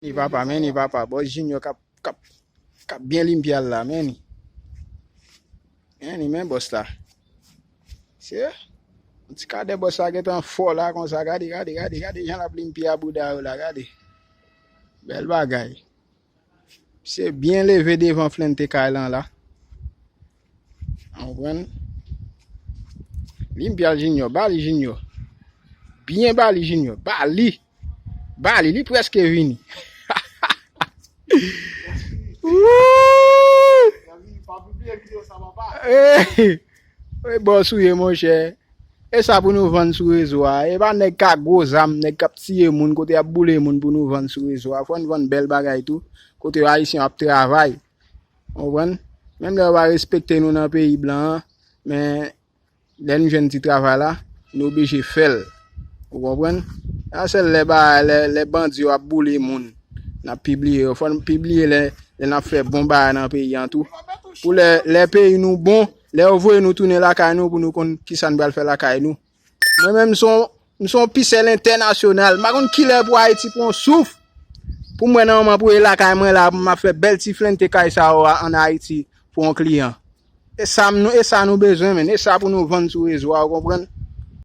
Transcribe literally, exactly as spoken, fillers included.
Ni papa, men ni papa. Bòs Junior k ap, k ap, k ap byen limpyal la, men ni. Men ni, men bòs la. Se yon ti kadè bòs la gentan fò la konsa. Gade, gade, gade, gade jan l ap limpye a bouda yo la, gade. Bèl bagay. Se byen leve devan flente kay lan la. Ou konprann? Limpyal Junior, ba li Junior. Byen ba li Junior, ba li. Ba li, li prèske vini. Wouy! Ey! Ey, bòs ou ye, monchè. E sa pou nou vann sou rezo a. E pa nèg k ak gwo zam, nèg k ap tiye moun, kote y ap boule moun pou nou vann sou rezo a. Fò n vann bèl bagay tou, kote ayisyen ap travay. Ou konprann? Menm lè yo pa respekte nou nan peyi blan an, men lè nou jwenn ti travay la, nou oblije fè l. Ou konprann? A sèl lè ba, lè, lè bandi yo ap boule moun, n ap pibliye yo. Fò n pibliye lè, lè n ap fè bon bagay nan peyi an tou. Pou lè, lè peyi nou bon, lè yo voye nou tounen lakay nou pou nou konn kisa n pral fè lakay nou. Mwen menm, m se yon, m se yon pisèl entènasyonal. M pa konn kilè pou Ayiti pran yon souf. Pou mwen, nan moman pou e lakay mwen la, pou m ap fè bèl ti flente kay sa yo a ann Ayiti pou yon kliyan. E sa m, nou, e sa nou bezwen, men. E sa pou nou vann sou rezo a, ou konprann?